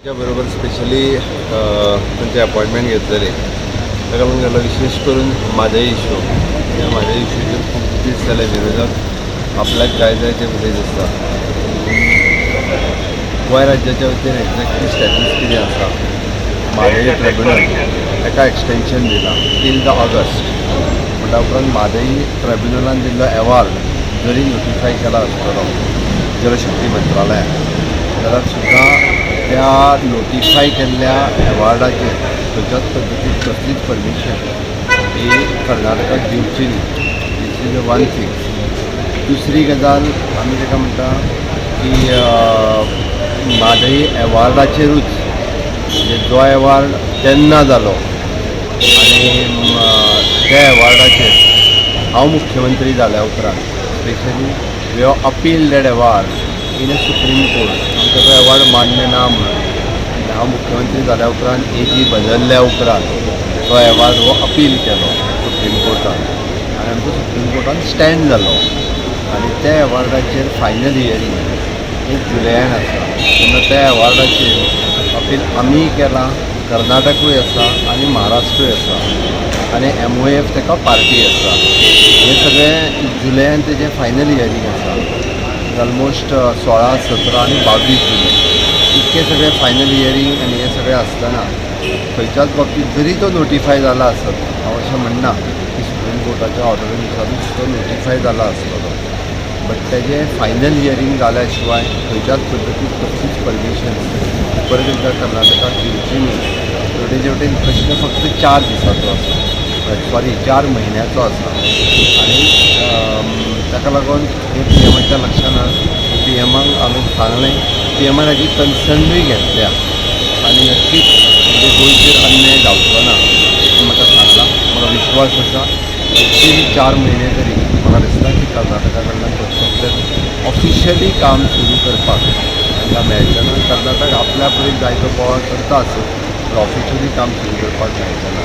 त्या बरोबर स्पेशली तांची अपॉयंटमेंट घेतलेली. ताका लागून गेलो विशेश करून म्हादय इशू. त्या म्हादय इशूचेर खूब दीस जाले विरोधक आपल्याक जाय जाय ते उलयत आसता. गोंय राज्याच्या वतीन एक्झॅक्टली स्टॅटस कितें आसा? म्हादय ट्रायब्युनल ताका एक्सटेन्शन दिलां टील the August. म्हणटा उपरांत म्हादय ट्रायब्युनलान दिल्लो अहवाल जरी नोटिफाय केला आसतलो जलशक्ती मंत्रालयान, जाल्यार सुद्दां त्या नोटिफाय केल्ल्या अवॉर्डाचेर खंयच्याच पद्दतीन कसलीच परमिशन ही कर्नाटकाक दिवची न्ही. This is a one thing. दुसरी गजाल, आमी ताका म्हणटा की म्हादय एवॉर्डाचेरूच, म्हणजे जो एवॉर्ड तेन्ना जालो आनी त्या एवॉर्डाचेर हांव मुख्यमंत्री जाल्या उपरांत specially we have appeal that award in a Supreme Court. आमकां तो एवॉर्ड मान्य ना म्हणून. आनी हांव मुख्यमंत्री जाल्या उपरांत, एजी बदलल्या उपरांत तो एवॉर्ड हो अपील केलो सुप्रीम कोर्टान आनी आमचो सुप्रीम कोर्टान स्टँड जालो. आनी त्या एवॉर्डाचेर फायनल हियरींग 1 जुलयान आसा. तेन्ना त्या एवॉर्डाचेर अपील आमीय केलां, कर्नाटकूय आसा आनी महाराष्ट्रूय आसा आनी एमओएफ ताका पार्टी आसा. हे सगळें जुलयान तेजें फायनल हियरींग आसा. ऑलमोस्ट 16, 17 आनी 22 जुलय इतके सगळे फायनल हियरींग. आनी हें सगळें आसतना खंयच्याच बाबतींत जरी तो नोटिफाय जाला आसत, हांव अशें म्हणना की सुप्रीम कोर्टाच्या ऑर्डरीनुसारूच तो नोटिफाय जाला आसतलो, बट तेजें फायनल हियरींग जाल्या शिवाय खंयच्याच पद्दतीन कसलीच परमिशन परत एकदां कर्नाटकाक दिवची न्ही. हेवटेन वटेन प्रश्न फक्त 4 दिसाचो आसा, सॉरी, 4 म्हयन्याचो आसा. आनी ताका लागून हे पीएमाच्या लक्षान, पीएमाक हांवें सांगलें, पीएमान हाजी कन्सर्नूय घेतल्या आनी नक्कीच म्हणजे गोंयचेर अन्याय जावचो ना अशें म्हाका सांगलां. म्हाका विश्वास आसा, 3-4 म्हयने तरी म्हाका दिसता की कर्नाटका कडल्यान सगळें ऑफिशियली काम सुरू करपाक तांकां मेळचें ना. कर्नाटक आपल्या परीन जायतो बोवाळ करता आसत, पूण ऑफिशियली काम सुरू करपाक मेळचें ना.